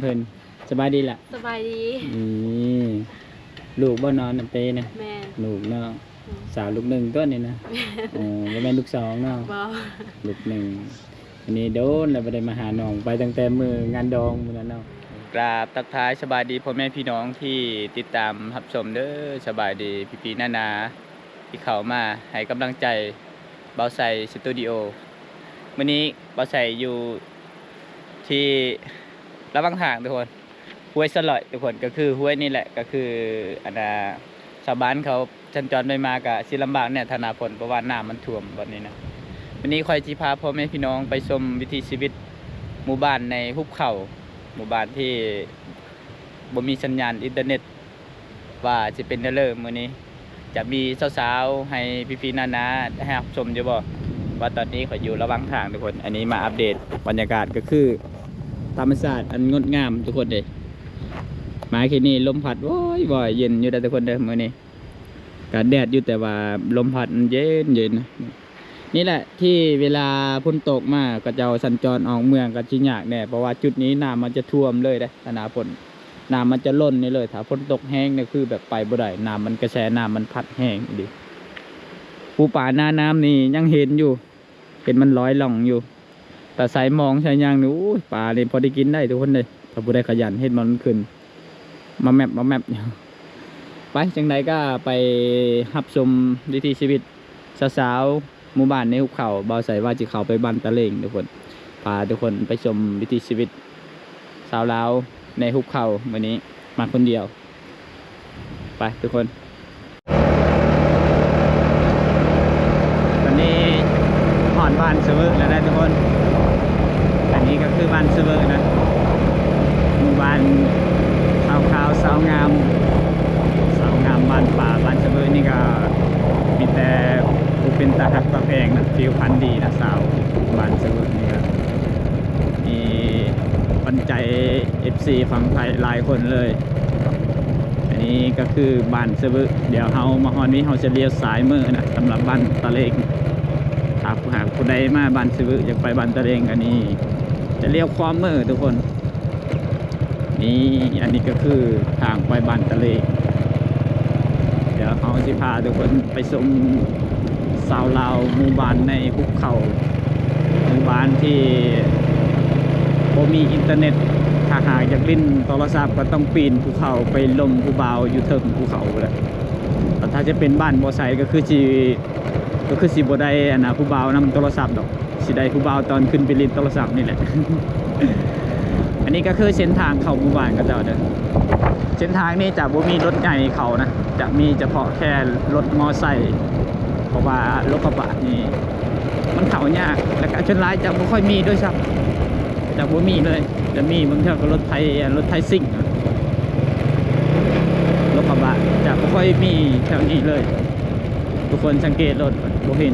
ເພິ່ນ ສະບາຍດີລະ? ສະບາຍດີ. ນີ້ ລູກບໍ່ນອນນຳເປ້ນະ? ແມ່ນ. ລູກເນາະ. ອືມ ສາວລູກໜຶ່ງຕົວນີ້ນະ? ແມ່ນ. ອໍ ບໍ່ແມ່ນລູກສອງເນາະ? ບໍ່. ລູກໜຶ່ງ. ອັນນີ້ໂດນແລ້ວບໍ່ໄດ້ມາຫານ້ອງ ໄປຕັ້ງແຕ່ມື້ງານດອງມື້ນັ້ນເນາະ. ກາບທັກທາຍສະບາຍດີພໍ່ແມ່ພີ່ນ້ອງທີ່ຕິດຕາມຮັບຊົມເດີ. ສະບາຍດີພີ່ໆນ້າໆ ທີ່ເຂົ້າມາໃຫ້ກຳລັງໃຈບ່າວໄຊສະຕູດິໂອ. ມື້ນີ້ບ່າວໄຊຢູ່ທີ່ລະຫວ່າງທາງທຸກຄົນ ຫ້ວຍສະຫຼອຍທຸກຄົນ ກໍຄືຫ້ວຍນີ້ແຫຼະ ກໍຄືອັນນ່າ ຊາວບ້ານເຂົາສັນຈອນໄປມາກໍຊິລຳບາກແດ່ຖ້າໜ້າຝົນ ເພາະວ່ານ້ຳມັນຖ້ວມບ່ອນນີ້ນະ. ມື້ນີ້ຂ້ອຍຊິພາພໍ່ແມ່ພີ່ນ້ອງໄປຊົມວິຖີຊີວິດໝູ່ບ້ານໃນຫຸບເຂົາ ໝູ່ບ້ານທີ່ບໍ່ມີສັນຍານອິນເຕີເນັດ ວ່າຊິເປັນແນວໃດ.ມື້ນີ້ຈະມີສາວໆໃຫ້ພີ່ໆນ້າໆໄດ້ຮັບຊົມຢູ່ບໍ່ ວ່າຕອນນີ້ຂ້ອຍຢູ່ລະຫວ່າງທາງທຸກຄົນ. ອັນນີ້ມາອັບເດດບັນຍາກາດ ກໍຄືທຳມະຊາດອັນງົດງາມທຸກຄົນເດ້. ມາທີ່ນີ້ລົມພັດວອຍໆ ເຢັນຢູ່ເດີທຸກຄົນເດີ. ມື້ນີ້ກະແດດຢູ່ ແຕ່ວ່າລົມພັດມັນເຢັນໆ. ນີ້ແຫຼະທີ່ເວລາຝົນຕົກມາ ເຂົາເຈົ້າສັນຈອນອອກເມືອງກໍຊິຍາກແດ່ ເພາະວ່າຈຸດນີ້ນ້ຳມັນຈະຖ້ວມເລີຍເດ້ ຖ້າໜ້າຝົນ ນ້ຳມັນຈະລົ້ນນີ້ເລີຍ. ຖ້າຝົນຕົກແຮງນີ້ຄືແບບໄປບໍ່ໄດ້ ນ້ຳມັນ ກະແສນ້ຳມັນພັດແຮງອີ່ຫຼີ. ປູປາໜ້ານ້ຳນີ້ຍັງເຫັນຢູ່ ເຫັນມັນລອຍລ່ອງຢູ່. ແຕ່ໃສ່ມອງໃສ່ຫຍັງນີ້ ໂອ້ຍ ປານີ້ພໍໄດ້ກິນໄດ້ທຸກຄົນເດ້ ຖ້າຜູ້ໃດຂະຫຍັນເຮັດມັນຂຶ້ນ ມາແມັບ ມາແມັບ. ໄປ ຈັ່ງໃດກໍໄປຮັບຊົມວິຖີຊີວິດສາວໆ ໝູ່ບ້ານໃນຫຸບເຂົາ. ບ່າວໄຊວ່າຊິເຂົ້າໄປບ້ານຕະເລງທຸກຄົນ ພາທຸກຄົນໄປຊົມວິຖີຊີວິດຊາວລາວໃນຫຸບເຂົາ. ມື້ນີ້ມາຄົນດຽວ ໄປທຸກຄົນ. ຕອນນີ້ຮອດບ້ານສະເວີແລ້ວນະທຸກຄົນ. ອັນນີ້ກໍຄືບ້ານສະເວີນະ ໝູ່ບ້ານຊາວຂາວຊາວງາມ ຊາວງາມບ້ານປ່າ. ບ້ານສະເວີນີ້ກໍມີແຕ່ຜູ້ເປັນຕາຮັກຕາແພງນະ ຜິວພັນດີນະ ຊາວບ້ານສະເວີນີ້ກໍມີຂວັນໃຈເອັຟຊີຝັ່ງໄທຫຼາຍຄົນເລີຍ. ອັນນີ້ກໍຄືບ້ານສະເວີ. ດຽວເຮົາມາຮອດນີ້ ເຮົາຈະລ້ຽວຊ້າຍມືນະ ສຳລັບບ້ານຕະເລງ. ຖ້າຫາກຜູ້ໃດມາບ້ານສະເວີ ຢາກໄປບ້ານຕະເລງ ອັນນີ້ຈະລ້ຽວຂວາມືທຸກຄົນ. ນີ້ ອັນນີ້ກໍຄືທາງໄປບ້ານຕະເລງ. ດຽວເຮົາຊິພາທຸກຄົນໄປຊົມຊາວລາວໝູ່ບ້ານໃນຫຸບເຂົາ ໝູ່ບ້ານທີ່ບໍ່ມີອິນເຕີເນັດ. ຖ້າຫາກຢາກຫຼິ້ນໂທລະສັບກໍຕ້ອງປີນພູເຂົາໄປລົມຜູ້ບ່າວຢູ່ເທິງພູເຂົາພຸ້ນແຫຼະ. ແຕ່ຖ້າຈະເປັນບ້ານບໍ່ໃສກໍຄືຊິ ກໍຄືຊິບໍ່ໄດ້ອັນນ່າ ຜູ້ບ່າວນຳໂທລະສັບດອກ ຊິໄດ້ຜູ້ບ່າວຕອນຂຶ້ນໄປຫຼິ້ນໂທລະສັບນີ້ແຫຼະ. ອັນນີ້ກໍຄືເສັ້ນທາງເຂົ້າໝູ່ບ້ານເຂົາເຈົ້າເດີ. ເສັ້ນທາງນີ້ຈະບໍ່ມີລົດໃຫຍ່ເຂົ້ານະ ຈະມີສະເພາະແຄ່ລົດມໍໄຊ ເພາະວ່າລົດກະບະນີ້ມັນເຂົ້າຍາກ ແລ້ວກໍສ່ວນຫຼາຍຈະບໍ່ຄ່ອຍມີດ້ວຍຊ້ຳ ຈະບໍ່ມີເລີຍ. ຈະມີບາງເທື່ອກໍລົດໄຖ ລົດໄຖຊິງ ລົດກະບະຈະບໍ່ຄ່ອຍມີແຖວນີ້ເລີຍ. ທຸກຄົນສັງເກດໂລດ ບໍ່ເຫັນ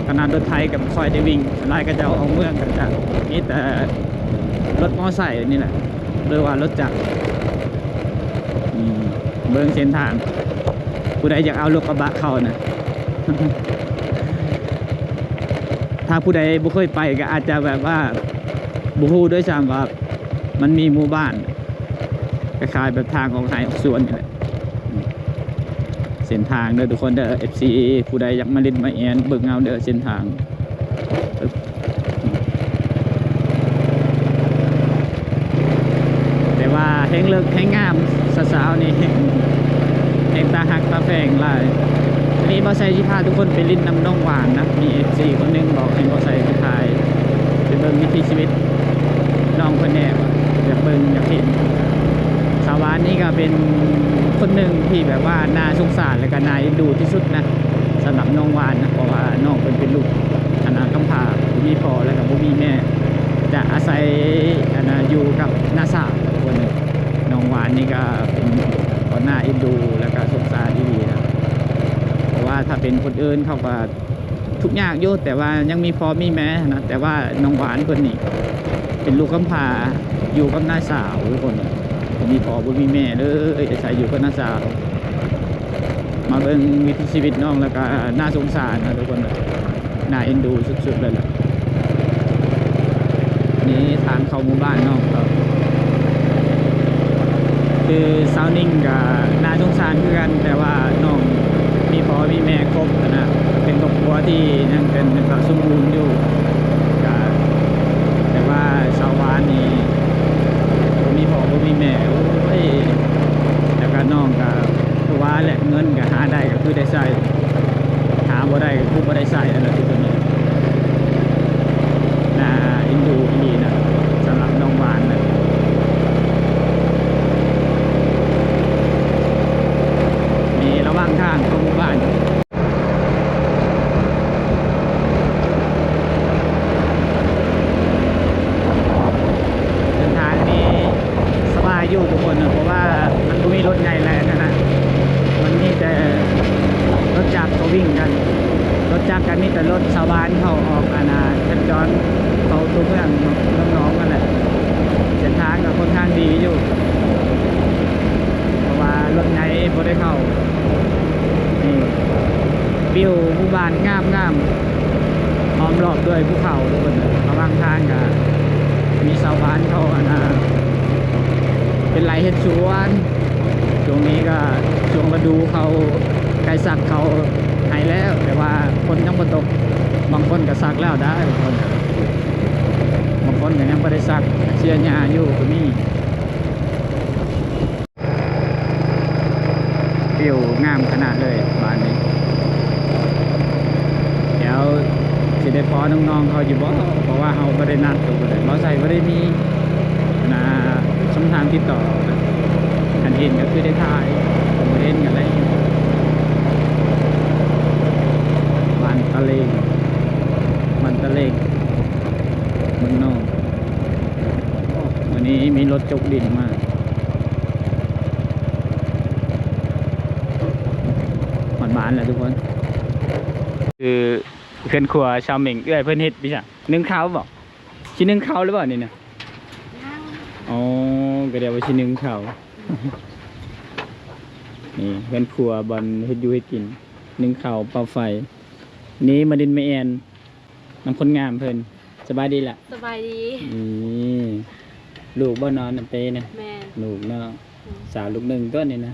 ຂະໜາດລົດໄຖກໍບໍ່ຄ່ອຍໄດ້ວິ່ງ. ສ່ວນຫຼາຍເຂົາເຈົ້າອອກເມືອງກໍຈະມີແຕ່ລົດມໍໄຊນີ້ແຫຼະ ຫຼືວ່າລົດຈັກ. ອືມ ເບິ່ງເສັ້ນທາງ ຜູ້ໃດຢາກເອົາລົດກະບະເຂົ້ານະ ຖ້າຜູ້ໃດບໍ່ເຄີຍໄປກໍອາດຈະແບບວ່າບໍ່ຮູ້ດ້ວຍຊ້ຳວ່າມັນມີໝູ່ບ້ານ ຄ້າຍໆແບບທາງອອກໄຮ່ອອກສວນນີ້ແຫຼະ. ເສັ້ນທາງເດີທຸກຄົນເດີ ເອັຟຊີ ຜູ້ໃດຢາກມາຫຼິ້ນມາແອນ ເບິ່ງເອົາເດີເສັ້ນທາງ. ແຕ່ວ່າແຮງເລິກແຮງງາມ ສາວໆນີ້ ແຮງຕາຮັກຕາແພງຫຼາຍ. ມື້ນີ້ບ່າວໄຊຊິພາທຸກຄົນໄປຫຼິ້ນນຳນ້ອງຫວານນະ. ມີເອັຟຊີຄົນໜຶ່ງບອກໃຫ້ບ່າວໄຊໄປຖ່າຍ ໄປເບິ່ງວິຖີຊີວິດນ້ອງເພິ່ນແດ່ ຢາກເບິ່ງຢາກເຫັນ. ສາວຫວານນີ້ກໍເປັນຄົນໜຶ່ງທີ່ແບບວ່າໜ້າສົງສານ ແລະກໍໜ້າເອັນດູທີ່ສຸດນະ ສຳລັບນ້ອງຫວານນະ ເພາະວ່ານ້ອງເພິ່ນເປັນລູກອັນນ່າກຳພ້າ ບໍ່ມີພໍ່ ແລະກໍບໍ່ມີແມ່ ຈະອາໄສອັນນ່າຢູ່ກັບນ້າສາວຄົນໜຶ່ງ. ນ້ອງຫວານນີ້ກໍເປັນຄົນໜ້າເອັນດູ ແລະກໍສົງສານອີ່ຫຼີນະ ເພາະວ່າຖ້າເປັນຄົນອື່ນເຂົາກໍ ທຸກຍາກຢູ່ ແຕ່ວ່າຍັງມີພໍ່ມີແມ່ນະ. ແຕ່ວ່ານ້ອງຫວານເພິ່ນນີ້ເປັນລູກກຳພ້າ ຢູ່ກັບນ້າສາວທຸກຄົນ ບໍ່ມີພໍ່ບໍ່ມີແມ່ເລີຍ ອາໄສຢູ່ກັບນ້າສາວ. ມາເບິ່ງວິຖີຊີວິດນ້ອງ ແລ້ວກໍໜ້າສົງສານນະທຸກຄົນ ໜ້າເອັນດູສຸດໆເລີຍລະ. ນີ້ທາງເຂົ້າໝູ່ບ້ານນ້ອງເຂົາ ຄືສາວນິງກໍໜ້າສົງສານຄືກັນ, ແຕ່ວ່ານ້ອງມີພໍ່ມີແມ່ຄົບຫັ້ນນະ, ເປັນຄອບຄົວທີ່ຍັງເປັນແບບສົມບູນຢູ່, ກໍ ແຕ່ວ່າສາວຫວານນີ້ບໍ່ມີພໍ່ບໍ່ມີແມ່, ໂອ້ຍ. ແລ້ວກໍນ້ອງກໍຄືວ່າແຫຼະ, ເງິນກໍຫາໄດ້ກໍຄືໄດ້ໃຊ້, ຫາບໍ່ໄດ້ກໍຄືບໍ່ໄດ້ໃຊ້ຫັ້ນແຫຼະ. ທຸກຄົນນີ້ ໜ້າເອັນດູອີ່ຫຼີນະ ສຳລັບນ້ອງຫວານນະ. ນີ້ລະຫວ່າງທາງເຂົ້າໝູ່ບ້ານ, ເດີນທາງນີ້ສະບາຍຢູ່ທຸກຄົນນະ, ເພາະວ່າມັນບໍ່ມີລົດໃຫຍ່ແລ່ນຫັ້ນນະ, ມັນມີແຕ່ລົດຈັກກໍວິ່ງກັນ. ລົດຈັກກໍມີແຕ່ລົດຊາວບ້ານເຂົາອອກ ອັນນ່າ ສັນຈອນເຂົ້າຕົວເມືອງ ເມືອງໜອງຫັ້ນແຫຼະ. ເສັ້ນທາງກໍຄ່ອນຂ້າງດີຢູ່ ເພາະວ່າລົດໃຫຍ່ບໍ່ໄດ້ເຂົ້າ. ນີ້ ວິວໝູ່ບ້ານງາມໆ ອ້ອມລອບດ້ວຍພູເຂົາທຸກຄົນ. ລະຫວ່າງທາງກໍມີຊາວບ້ານເຂົາ ອັນນ່າ ເຮັດໄຮ່ເຮັດສວນ. ຊ່ວງນີ້ກໍຊ່ວງລະດູເຂົາໃກ້ສັກເຂົ້າໄຮ່ແລ້ວ, ແຕ່ວ່າຝົນຍັງບໍ່ຕົກ. ບາງຄົນກໍສັກແລ້ວໄດ໋, ບາງຄົນ ບາງຄົນກໍຍັງບໍ່ໄດ້ສັກ, ເສຍຫຍ້າຢູ່ກໍມີ. ວິວງາມຂະໜາດເລີຍບ້ານນີ້. ແລ້ວຊິໄດ້ພໍ້ນ້ອງໆເຂົາຢູ່ບໍ່? ເພາະວ່າເຮົາບໍ່ໄດ້ນັດກັນ, ບໍ່ໄດ້ ບໍ່ໃສ່ ບໍ່ໄດ້ມີ ອັນນ່າ ຊ່ອງທາງຕິດຕໍ່. ຄັນເຫັນກໍຄືໄດ້ຖ່າຍ, ຄັນບໍ່ເຫັນກໍໄດ້. ບ້ານຕະເລງ, ບ້ານຕະເລງ ເມືອງໜອງ. ມື້ນີ້ມີລົດຈົກດິນມາ. ຮອດບ້ານແລ້ວທຸກຄົນ. ຄືເຮືອນຄົວຊາວເມັງ, ເອື້ອຍເພິ່ນເຮັດອີຫຍັງ? ໜຶ້ງເຂົ້າບໍ? ຊິໜຶ້ງເຂົ້າຫຼືບໍ່ນີ້ນະ? ຍັງ. ອໍ ກໍດຽວວ່າຊິໜຶ້ງເຂົ້າ. ນີ້ເຮືອນຄົວບ່ອນເຮັດຢູ່ເຮັດກິນ, ໜຶ້ງເຂົ້າ ເປົ່າໄຟ. ນີ້ມາດິນແມ່ແອນ ນຳຄົນງາມເພິ່ນ. ສະບາຍດີລະ? ສະບາຍດີ. ນີ້ ລູກບໍ່ນອນນຳເປ້ນະ? ແມ່ນ. ລູກເນາະ. ອືມ. ສາວລູກໜຶ່ງຕົວນີ້ນະ? ແມ່ນ.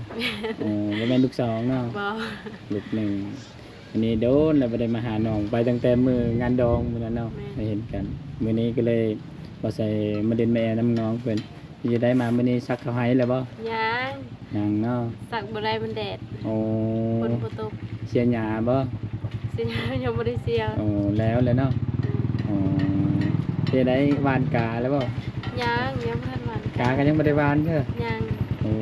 ອໍ ບໍ່ແມ່ນລູກສອງເນາະ? ບໍ່. ລູກໜຶ່ງ. ອັນນີ້ໂດນແລ້ວບໍ່ໄດ້ມາຫານ້ອງ, ໄປຕັ້ງແຕ່ມື້ງານດອງມື້ນັ້ນເນາະ. ແມ່ນ. ໄດ້ເຫັນກັນ. ມື້ນີ້ກໍເລີຍບໍ່ໃສ່ມາເດັ່ນມາແອນຳນ້ອງເພິ່ນ. ເປັນຈັ່ງໃດມາມື້ນີ້ ສັກເຂົ້າໄຮ່ແລ້ວບໍ່? ຍັງ. ຍັງເນາະ. ສັກບໍ່ໄດ້ ມັນແດດ. ໂອ້ ຝົນບໍ່ຕົກ. ເສຍຫຍ້າບໍ່? ເສຍຫຍ້າ ຍັງບໍ່ໄດ້ເສຍ. ໂອ້ ແລ້ວແຫຼະເນາະ. ອືມ. ອໍ ເຮັດໃດ ຫວ່ານກາແລ້ວບໍ່? ຍັງ ຍັງບໍ່ທັນຫວ່ານ. ກາກໍຍັງບໍ່ໄດ້ຫວ່ານເທື່ອ? ຍັງ. ໂອ້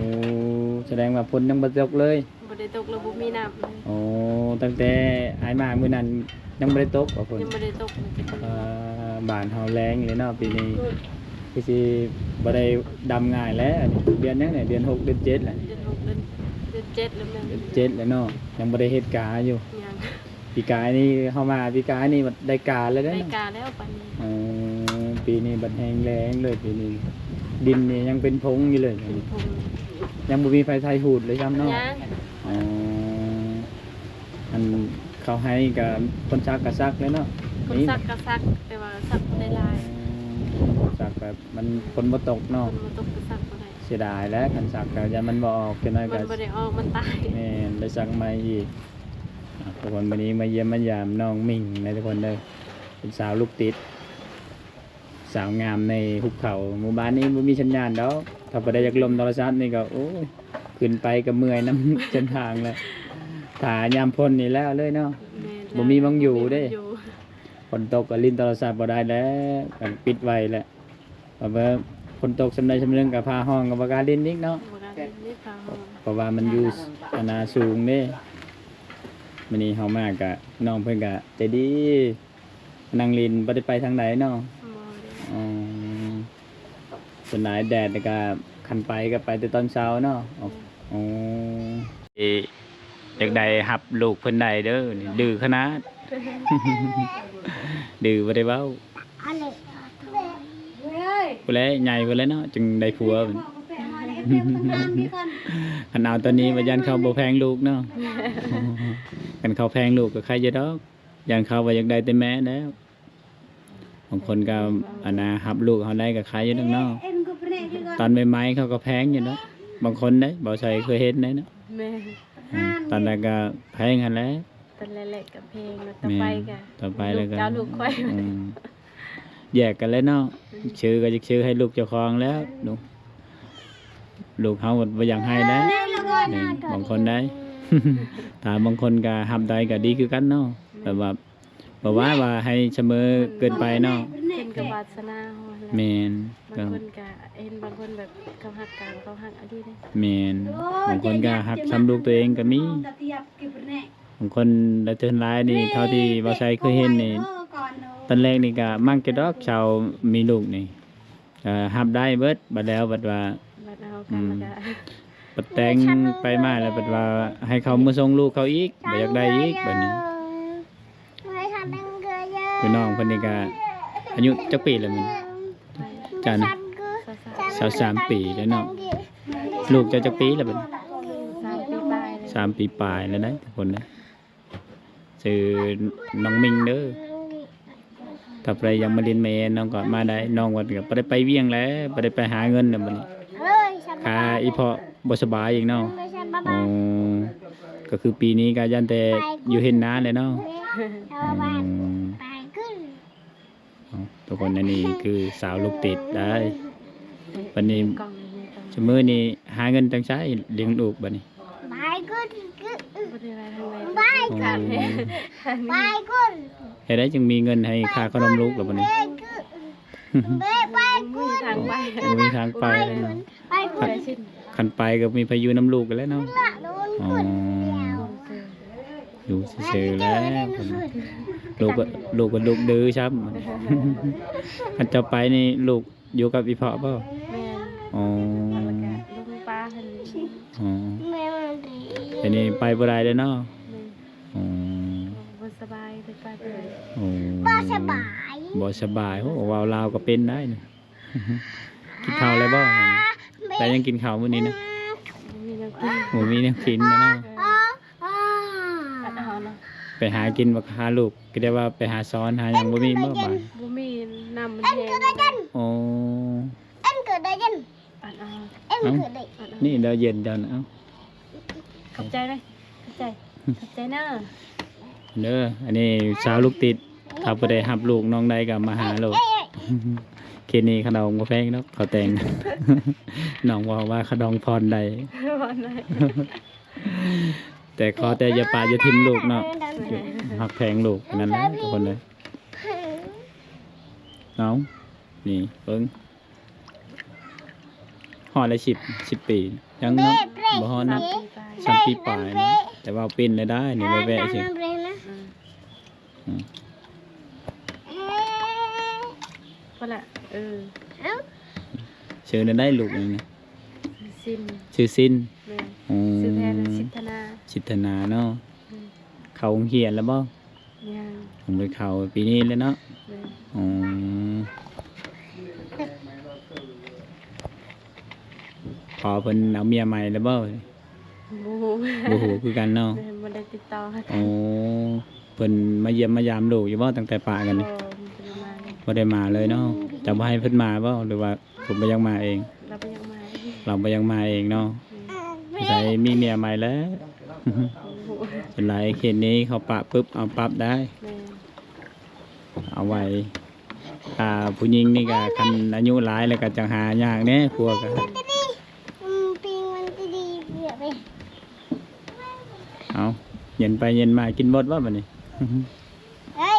ສະແດງວ່າຝົນຍັງບໍ່ຕົກເລີຍ? ບໍ່ໄດ້ຕົກ ແລ້ວບໍ່ມີນ້ຳເລີຍ. ໂອ້ ຕັ້ງແຕ່ອ້າຍມາມື້ນັ້ນ ຍັງບໍ່ໄດ້ຕົກບໍຝົນ? ຍັງບໍ່ໄດ້ຕົກເລີຍ. ອ່າ ບ້ານເຮົາແລ້ງເລີຍເນາະປີນີ້. ຄືຊິບໍ່ໄດ້ດຳງ່າຍແລ້ວ. ອັນນີ້ເດືອນຫຍັງນີ້? ເດືອນຫົກ ເດືອນເຈັດແລ້ວ. ເດືອນຫົກ ເດືອນ ເດືອນເຈັດແລ້ວແມ່ນ. ເດືອນເຈັດແລ້ວເນາະ. ຍັງບໍ່ໄດ້ເຮັດກາຢູ່? ຍັງ. ປີກາຍນີ້ເຮົາມາ ປີກາຍນີ້ບັດໄດ້ກາແລ້ວເດ້. ໄດ້ກາແລ້ວປານນີ້. ອໍ ປີນີ້ບັດແຮງແລ້ງເລີຍປີນີ້. ດິນນີ້ຍັງເປັນຜົງຢູ່ເລີຍ. ເປັນຜົງ. ຍັງບໍ່ມີໃຜໄຖຫູດເລີຍຊ້ຳເນາະ? ຍັງ. ອໍ ອັນເຂົ້າໄຮ່ກະຄົນສັກກະສັກແລ້ວເນາະ? ຄົນສັກກະສັກ ແຕ່ວ່າສັກບໍ່ໄດ້ຫຼາຍ. ອໍ ສັກແບບມັນ ຝົນບໍ່ຕົກເນາະ? ຝົນບໍ່ຕົກກະສັກບໍ່ໄດ້. ເສຍດາຍແຫຼະ ຄັນສັກກະຢ້ານມັນບໍ່ອອກ ຈັກໜ້ອຍກະ ມັນບໍ່ໄດ້ອອກ ມັນຕາຍ. ແມ່ນ ໄດ້ສັກໃໝ່ອີກ. ອ່າ ທຸກຄົນ ມື້ນີ້ມາຢ້ຽມມາຢາມນ້ອງມິງນະທຸກຄົນເດີ. ເປັນສາວລູກຕິດ ສາວງາມໃນຫຸບເຂົາ. ໝູ່ບ້ານນີ້ບໍ່ມີສັນຍານດອກ. ຖ້າຜູ້ໃດຢາກລົມໂທລະສັບນີ້ກໍ ໂອ້ຍ ຂຶ້ນໄປກໍເມື່ອຍນຳເສັ້ນທາງແລ້ວ. ຖ້າຍາມຝົນນີ້ແລ້ວເລີຍເນາະ. ແມ່ນ. ບໍ່ມີໝ່ອງຢູ່ເດ້. ບໍ່ມີໝ່ອງຢູ່. ຝົນຕົກກໍຫຼິ້ນໂທລະສັບບໍ່ໄດ້ແລ້ວ ກໍປິດໄວ້ແຫຼະ. ແບບວ່າຝົນຕົກສ່ຳໃດສ່ຳໜຶ່ງກໍຟ້າຮ້ອງກໍບໍ່ກ້າຫຼິ້ນອີກເນາະ. ບໍ່ກ້າຫຼິ້ນເດ້ ຟ້າຮ້ອງ. ເພາະວ່າມັນຢູ່ອັນນ່າສູງເດ້. ມື້ນີ້ເຮົາມາກະ ນ້ອງເພິ່ນກະໃຈດີ ນັ່ງຫຼິ້ນ ບໍ່ໄດ້ໄປທາງໃດເນາະ. ບໍ່ໄດ້. ອໍ ສ່ວນຫຼາຍແດດນີ້ກະ ຄັນໄປກໍໄປແຕ່ຕອນເຊົ້າເນາະ. ແມ່ນ. ອໍ ເອີ ຢາກໄດ້ຮັບລູກເພິ່ນໄດ້ເດີ ດື້ຂະໜາດ ດື້ບໍ່ໄດ້ເວົ້າ. ອັນນີ້ ພຸ້ນແຫຼະ ໃຫຍ່ພຸ້ນແຫຼະເນາະ ຈຶ່ງໄດ້ຜົວ. ຄັນເອົາຕອນນີ້ວ່າຢ້ານເຂົາບໍ່ແພງລູກເນາະ. ຄັນເຂົາແພງລູກກໍໄຄຢູ່ດອກ. ຢ້ານເຂົາວ່າຢາກໄດ້ແຕ່ແມ່ແລ້ວ. ບາງຄົນກໍ ອັນນ່າ ຮັບລູກເຮົາໄດ້ກໍໄຄຢູ່ດອກເນາະ. ຕອນໃໝ່ໆເຂົາກໍແພງຢູ່ເນາະ. ບາງຄົນເດ້ ບໍ່ໃສ່ເຄີຍເຫັນເດ້ເນາະ. ແມ່ນ ອືມ ຕອນແລກກໍແພງຫັ້ນແຫຼະ ຕອນແລກໆກໍແພງ ແລ້ວຕໍ່ໄປກໍ ແມ່ນ ຕໍ່ໄປແລ້ວກໍ ລູກເຈົ້າລູກຂ້ອຍ ອືມ ແຍກກັນແລ້ວເນາະ. ອືມ ຊື້ກໍຢາກຊື້ໃຫ້ລູກເຈົ້າຂອງແລ້ວ ອືມ ລູກ ລູກເຮົາກໍບໍ່ຢາກໃຫ້ແລ້ວ. ແມ່ນ ບາງຄົນໄດ້ ຖ້າບາງຄົນກໍຮັບໄດ້ກໍດີຄືກັນເນາະ ແມ່ນ ແບບວ່າ ບໍ່ວ່າ ວ່າໃຫ້ສະເໝີເກີນໄປເນາະ ຂຶ້ນກັບວາສະໜາເຮົາຫັ້ນແຫຼະ. ແມ່ນ ບາງຄົນກໍເຫັນ ບາງຄົນແບບເຂົາຮັກກັນ ເຂົາຮັກອີ່ຫຼີເດ້. ແມ່ນ ບາງຄົນກໍຮັກສ່ຳລູກຕົວເອງກໍມີ. ບາງຄົນ ແລະ ສ່ວນຫຼາຍນີ້ ເທົ່າທີ່ບ່າວໄຊເຄີຍເຫັນນີ້ ຕອນແລກນີ້ກໍມັກຢູ່ດອກ ຊາວມີລູກນີ້ ເອີ ຮັບໄດ້ເບິດ ບັດແລ້ວບັດວ່າ ບັດເອົາກັນ ອືມ ແລ້ວກໍ ບັດແຕ່ງໄປມາແລ້ວບັດວ່າໃຫ້ເຂົາມາສົ່ງລູກເຂົາອີກ ບໍ່ຢາກໄດ້ອີກບັດນີ້. ພີ່ນ້ອງເພິ່ນນີ້ກໍອາຍຸຈັກປີແລ້ວມື້ນີ້? ຈ້ານະ ຊາວສາມປີແລ້ວເນາະ. ລູກເຈົ້າຈັກປີແລ້ວບັດນີ້? ສາມປີປາຍແລ້ວ ສາມປີປາຍແລ້ວນະ ທຸກຄົນນະ. ຊື່ນ້ອງມິງເດີ. ຖ້າຜູ້ໃດຢາກມາຫຼິ້ນແມ່ນ້ອງກໍມາໄດ້. ນ້ອງວ່າກໍບໍ່ໄດ້ໄປວຽງແລ້ວ ບໍ່ໄດ້ໄປຫາເງິນແລ້ວບັດນີ້ ຂ້າອີ່ພໍ່ບໍ່ສະບາຍອີກເນາະ. ໂອ້ ກໍຄືປີນີ້ກໍຢ້ານແຕ່ຢູ່ເຮັດນາແຫຼະເນາະ. ອືມ ເອົາ ທຸກຄົນ ອັນນີ້ຄືສາວລູກຕິດໄດ໋. ບັດນີ້ ຊຸມື້ນີ້ຫາເງິນຈັ່ງໃຊ້ລ້ຽງລູກບັດນີ້? ບາຍກຸນ ບາຍກຸນ ອືມ ບາຍກຸນ ເຮັດໃດຈຶ່ງມີເງິນໃຫ້ຄ່າຂະໜົມລູກລະບັດນີ້? ບາຍກຸນ ບໍ່ມີທາງໄປ ບໍ່ມີທາງໄປເລີຍເນາະ. ໄປພຸ້ນ ຄັນໄປກໍມີໃຜຢູ່ນຳລູກກັນແຫຼະເນາະ. ອໍ ຢູ່ຊື່ໆແຫຼະ ລູກກໍ ລູກກໍລູກດື້ຊ້ຳ. ຄັນເຈົ້າໄປນີ້ລູກຢູ່ກັບອີ່ພໍ່ບໍ່? ແມ່ນ ອໍ ແລ້ວກໍລຸງປ້າເພິ່ນ ອໍ ແມ່ນ ອັນນີ້ໄປບໍ່ໄດ້ເດ້ເນາະ. ແມ່ນ ອໍ ບໍ່ສະບາຍ ໄປບໍ່ໄດ້ ອໍ ບໍ່ສະບາຍ ບໍ່ສະບາຍ. ໂອ້ ເວົ້າລາວກໍເປັນໄດ໋ນີ້. ກິນເຂົ້າແລ້ວບໍ່? ໄດ້ຫຍັງກິນເຂົ້າມື້ນີ້ນະ? ບໍ່ມີແນວກິນ ບໍ່ມີແນວກິນນະເນາະ. ໄປຫາກິນບໍ່? ຫາລູກ ກໍໄດ້ວ່າໄປຫາສອນຫາຫຍັງ ບໍ່ມີບໍ່ບາດ? ບໍ່ມີ ນ້ຳມັນແຫ້ງ. ອໍ ອັນກໍໄດ້ເຢັນ ອັນ ເອັນກໍໄດ້ ນີ້ເດີ ເຢັນເຈົ້ານະ. ເອົາ ຂອບໃຈເດີ ຂອບໃຈ ຂອບໃຈເດີ. ເດີ ອັນນີ້ສາວລູກຕິດ ຖ້າຜູ້ໃດຮັບລູກນ້ອງໄດ້ກໍມາຫາໂລດ. ເຂດນີ້ຂະດອງບໍ່ແພງດອກ ເຂົາແຕ່ງ ນ້ອງເວົ້າວ່າຂະດອງຜ່ອນໄດ້ ຜ່ອນໄດ້ ແຕ່ຂໍແຕ່ຢ່າປະຢ່າຖິ້ມລູກເນາະ ຮັກແພງລູກ ນັ້ນແຫຼະທຸກຄົນເອີຍ. ເອົາ ນີ້ເບິ່ງ ຮອດແລ້ວ ສິບ ສິບປີ ຍັງເນາະ ບໍ່ຮອດເນາະ ສາມປີປາຍເນາະ. ແຕ່ວ່າເປັນໄດ້ນີ້ ແວະໆ ອືມ ອືມ ພໍລະ ເອີ ເອົ້າ ຊື່ແນວໃດລູກນີ້ນະ? ຊິນ ຊື່ຊິນ. ແມ່ນ ອໍ ຊື່ແທ້ນະ ສິດທະນາ ສິດທະນາເນາະ. ອືມ ເຂົ້າໂຮງຮຽນແລ້ວບໍ່? ຍັງ ຍັງບໍ່ໄດ້ເຂົ້າ ປີນີ້ແຫຼະເນາະ. ແມ່ນ ອໍ ພໍ່ເພິ່ນເອົາເມຍໃໝ່ແລ້ວບໍ່? ບໍ່ຮູ້ ບໍ່ຮູ້ຄືກັນເນາະ. ແມ່ນ ບໍ່ໄດ້ຕິດຕໍ່ຫາກັນ. ອໍ ເພິ່ນມາຢ້ຽມມາຢາມລູກຢູ່ບໍ່ ຕັ້ງແຕ່ປະກັນນີ້? ບໍ່ ບໍ່ໄດ້ມາເລີຍເນາະ. ອືມ ເຈົ້າບໍ່ໃຫ້ເພິ່ນມາບໍ່ ຫຼືວ່າ ເພິ່ນບໍ່ຢາກມາເອງ? ລາວບໍ່ຢາກມາເອງ ລາວບໍ່ຢາກມາເອງເນາະ. ອືມ ສົງໄສມີເມຍໃໝ່ແລ້ວ. ໂອ້ໂຫ ສ່ວນຫຼາຍເຂດນີ້ເຂົາປະປຶບເອົາປັບໄດ້. ແມ່ນ ເອົາໄວ້ ຖ້າຜູ້ຍິງນີ້ກໍຄັນອາຍຸຫຼາຍແລ້ວກໍຈັ່ງຫາຍາກແດ່ ຜົວກໍ ອືມ ປີມັນຈະດີເກືອໄປ. ເອົາ ເຢັນໄປເຢັນມາ ກິນໝົດບໍ່ບັດນີ້? ເອີຍ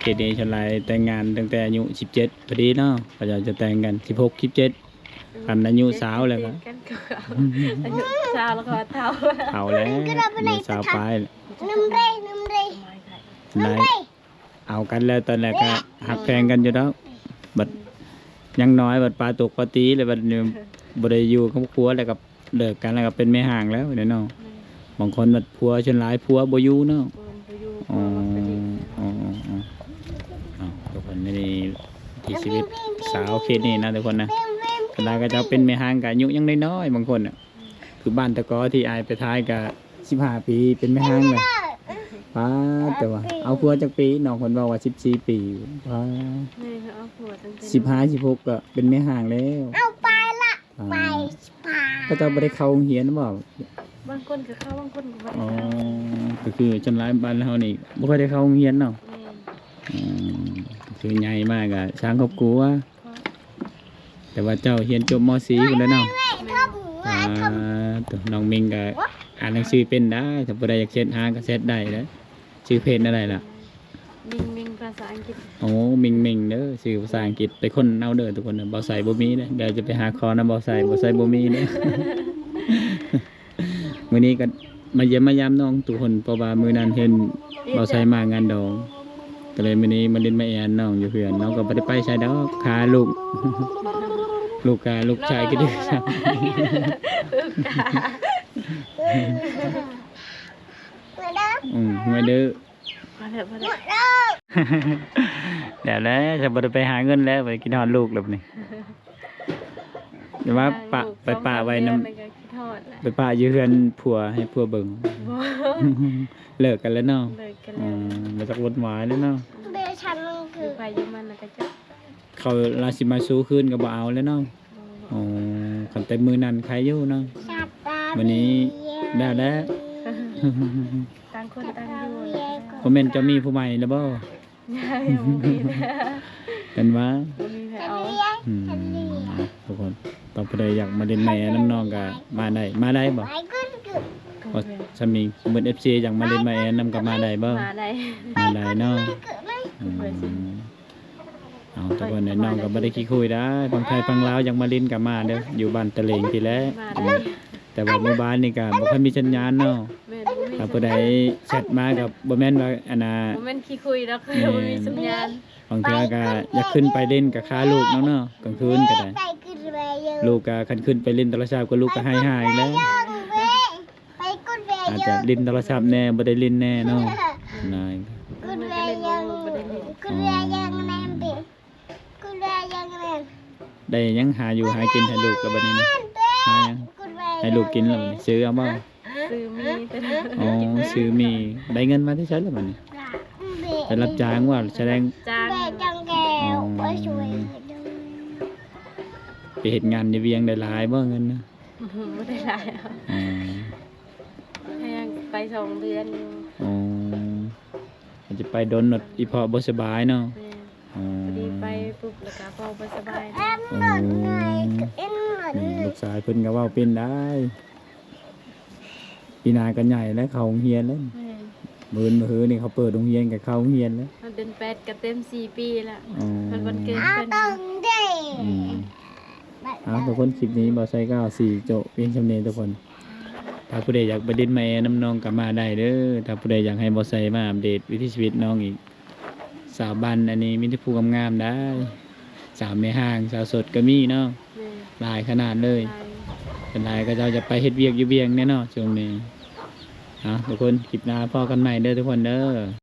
ເຂດນີ້ສ່ວນຫຼາຍແຕ່ງງານຕັ້ງແຕ່ອາຍຸສິບເຈັດພໍດີເນາະ ເຂົາເຈົ້າຈະແຕ່ງກັນ ສິບຫົກ ສິບເຈັດ. ອືມ ຄັນອາຍຸຊາວແລ້ວກໍ ອາຍຸຊາວແລ້ວກໍເຖົ້າ ເຖົ້າແລ້ວ ອາຍຸຊາວປາຍ. ໜຶ່ງເຣ ໜຶ່ງເຣ ໄດ້ ເອົາກັນແລ້ວຕອນແລກກໍຮັກແພງກັນຢູ່ດອກ ບັດຍັງນ້ອຍ ບັດປາຕົກປາຕີແລ້ວ ບັດນີ້ບໍ່ໄດ້ຢູ່ກັບຄົວແລ້ວກໍ ເລີກກັນແລ້ວກໍເປັນແມ່ຮ້າງແລ້ວເດ້ເນາະ. ແມ່ນ ບາງຄົນບັດຜົວ ສ່ວນຫຼາຍຜົວບໍ່ຢູ່ເນາະ. ບໍ່ຢູ່ ອໍ ຜົວມັກໄປຫຼິ້ນ. ອໍ ເອົາ ທຸກຄົນ ນີ້ວິຖີຊີວິດສາວເຂດນີ້ນະ ທຸກຄົນນະ. ສ່ວນຫຼາຍເຂົາເຈົ້າເປັນແມ່ຮ້າງກໍອາຍຸຍັງນ້ອຍໆ ບາງຄົນນະ. ອືມ ຄືບ້ານຕະກໍທີ່ອ້າຍໄປຖ່າຍກໍສິບຫ້າປີເປັນແມ່ຮ້າງແລ້ວ. ປາດ ແຕ່ວ່າເອົາຜົວຈັກປີ? ນ້ອງເພິ່ນເວົ້າວ່າສິບສີ່ປີ. ປາດ ແມ່ເຂົາເອົາຜົວຕັ້ງແຕ່ ສິບຫ້າ ສິບຫົກ ກໍເປັນແມ່ຮ້າງແລ້ວ. ເອົາໄປລະ ໄປປ່າ ເຂົາເຈົ້າບໍ່ໄດ້ເຂົ້າໂຮງຮຽນບໍ? ບາງຄົນກໍເຂົ້າ ບາງຄົນກໍບໍ່ໄດ້ເຂົ້າ. ອໍ ກໍຄືສ່ວນຫຼາຍບ້ານເຮົານີ້ບໍ່ຄ່ອຍໄດ້ເຂົ້າໂຮງຮຽນເນາະ. ແມ່ນ. ອືມ ຄືໃຫຍ່ມາກໍສ້າງຄອບຄົວ ແຕ່ວ່າເຈົ້າຮຽນຈົບ ມ.ສີ່ ພຸ້ນແລ້ວເນາະ. ແມ່ນ. ອ່າ ນ້ອງມິງກໍອ່ານໜັງສືເປັນໄດ໋ ຖ້າຜູ້ໃດຢາກແຊັດຫາກໍແຊັດໄດ້ເດີ. ຊື່ເພຈແນວໃດລະ? ມິງມິງ ພາສາອັງກິດ. ໂອ້ ມິງມິງເດີ ຊື່ພາສາອັງກິດ ໄປຄົ້ນເອົາເດີທຸກຄົນເດີ. ບ່າວໄຊບໍ່ມີເດີ ດຽວຈະໄປຫາຂໍນຳບ່າວໄຊ ບ່າວໄຊບໍ່ມີເດີ. ມື້ນີ້ກໍມາຢ້ຽມມາຢາມນ້ອງທຸກຄົນ ເພາະວ່າມື້ນັ້ນເຫັນບ່າວໄຊມາງານດອງ ກໍເລີຍມື້ນີ້ມາຫຼິ້ນມາແອນນ້ອງຢູ່ເຮືອນ. ນ້ອງກໍບໍ່ໄດ້ໄປໃສດອກ ຄາລູກ ລູກກາ ລູກຊາຍກໍດື້ຊ້ຳ. ອືມ ມາເດີ. ພໍແລ້ວ ພໍແລ້ວ ແລ້ວແຫຼະ ຈະບໍ່ໄດ້ໄປຫາເງິນແລ້ວ ໄປຄິດຮອດລູກແລ້ວບາດນີ້. ຢ່າວ່າປະ ໄປປະໄວ້ນຳ ໄປປະຢູ່ເຮືອນຜົວໃຫ້ຜົວເບິ່ງ. ບໍ່ ເລີກກັນແລ້ວເນາະ. ເລີກກັນແລ້ວ. ອືມ ບໍ່ຈັກວົນວາຍແລ້ວເນາະ. ຢູ່ໃຜຢູ່ມັນນະກະຈັກ ເຂົາລາວຊິມາຊູຄືນກໍບໍ່ເອົາແລ້ວເນາະ. ອໍ ຄັນແຕ່ມື້ນັ້ນໄຄຢູ່ເນາະ ມື້ນີ້ແລ້ວແຫຼະ. ຕ່າງຄົນຕ່າງຢູ່. ບໍ່ແມ່ນເຈົ້າມີຜູ້ໃໝ່ແລ້ວບໍ່? ຍັງບໍ່ມີ. ເຫັນວ່າບໍ່ມີໃຜເອົາ. ອືມ ທຸກຄົນ ຖ້າຜູ້ໃດຢາກມາຫຼິ້ນມາແອນນຳນ້ອງກໍມາໄດ້ ມາໄດ້ບໍ່? ວ່າຊະມີ ສົມມຸດ ເອັຟຊີ ຢາກມາຫຼິ້ນມາແອນນຳກໍມາໄດ້ບໍ່? ມາໄດ້ ມາໄດ້ເນາະ. ອືມ ເອົາ ທຸກຄົນເອີຍ ນ້ອງກໍບໍ່ໄດ້ຂີ້ຄຸຍດາ ຝັ່ງໄທຝັ່ງລາວຢາກມາຫຼິ້ນກໍມາເດີ ຢູ່ບ້ານຕະເລງພີ້ແຫຼະ. ມາໄດ້ ອືມ ແຕ່ວ່າໝູ່ບ້ານນີ້ກໍບໍ່ຄ່ອຍມີສັນຍານເນາະ. ແມ່ນ ບໍ່ມີ ຖ້າຜູ້ໃດແຊັດມາກໍບໍ່ແມ່ນວ່າອັນນ່າ ບໍ່ແມ່ນຂີ້ຄຸຍດອກ. ແມ່ນ ບໍ່ມີສັນຍານ. ບາງເທື່ອກໍຢາກຂຶ້ນໄປຫຼິ້ນກັບຄາລູກນຳເນາະ ກາງຄືນກໍໄດ້. ລູກກໍຄັນຂຶ້ນໄປຫຼິ້ນໂທລະສັບກໍລູກກໍໄຫ້ຫາອີກແລ້ວ. ອາດຈະຫຼິ້ນໂທລະສັບແດ່ ບໍ່ໄດ້ຫຼິ້ນແດ່ເນາະ. ນາຍ ໄດ້ຫຍັງຫາຢູ່ຫາກິນໃຫ້ລູກແລ້ວບັດນີ້ນະ? ຫາຫຍັງໃຫ້ລູກກິນແລ້ວບັດນີ້? ຊື້ເອົາບໍ່? ຊື້ໝີ່. ອໍ ຊື້ໝີ່. ໄດ້ເງິນມາແຕ່ໃສແລ້ວບັດນີ້? ໄປຮັບຈ້າງວ່າ ສະແດງ ຈ້າງ. ອໍ ໄປເຮັດງານຢູ່ວຽງໄດ້ຫຼາຍບໍ່ເງິນນະ? ບໍ່ໄດ້ຫຼາຍ. ອໍ ແພງ ໄປສອງເດືອນຢູ່. ອໍ ອາດຈະໄປດົນໂລດ ອີ່ພໍ່ບໍ່ສະບາຍເນາະ. ແມ່ນ. ອໍ ພໍດີໄປປຸບແລ້ວກໍພໍ່ບໍ່ສະບາຍ. ໂອ້ ອືມ ລູກຊາຍເພິ່ນກໍເວົ້າເປັນໄດ໋. ປີໜ້າກໍໃຫຍ່ແລ້ວ ເຂົ້າໂຮງຮຽນແລ້ວ. ແມ່ນ. ມື້ອື່ນມື້ຮືນີ້ເຂົາເປີດໂຮງຮຽນ ກໍເຂົ້າໂຮງຮຽນແລ້ວ. ເດືອນແປດກໍເຕັມສີ່ປີແລ້ວ. ອໍ ເພິ່ນວັນເກີດເພິ່ນ. ອືມ ເອົາ ທຸກຄົນ ຄລິບນີ້ບ່າວໄຊກໍເອົາຊິຈົບພຽງສ່ຳນີ້ທຸກຄົນ. ຖ້າຜູ້ໃດຢາກໄປຫຼິ້ນມາແອນນຳນ້ອງກໍມາໄດ້ເດີ. ຖ້າຜູ້ໃດຢາກໃຫ້ບ່າວໄຊມາອັບເດດວິຖີຊີວິດນ້ອງອີກ ສາວບ້ານອັນນີ້ມີແຕ່ຜູ້ງາມໆໄດ໋. ສາວແມ່ຮ້າງ ສາວໂສດກໍມີເນາະ. ແມ່ນ. ຫຼາຍຂະໜາດເລີຍ. ຫຼາຍ. ສ່ວນຫຼາຍເຂົາເຈົ້າຈະໄປເຮັດວຽກຢູ່ວຽງແດ່ເນາະຊ່ວງນີ້. ເອົາ ທຸກຄົນ ຄລິບໜ້າພໍ້ກັນໃໝ່ເດີທຸກຄົນເດີ.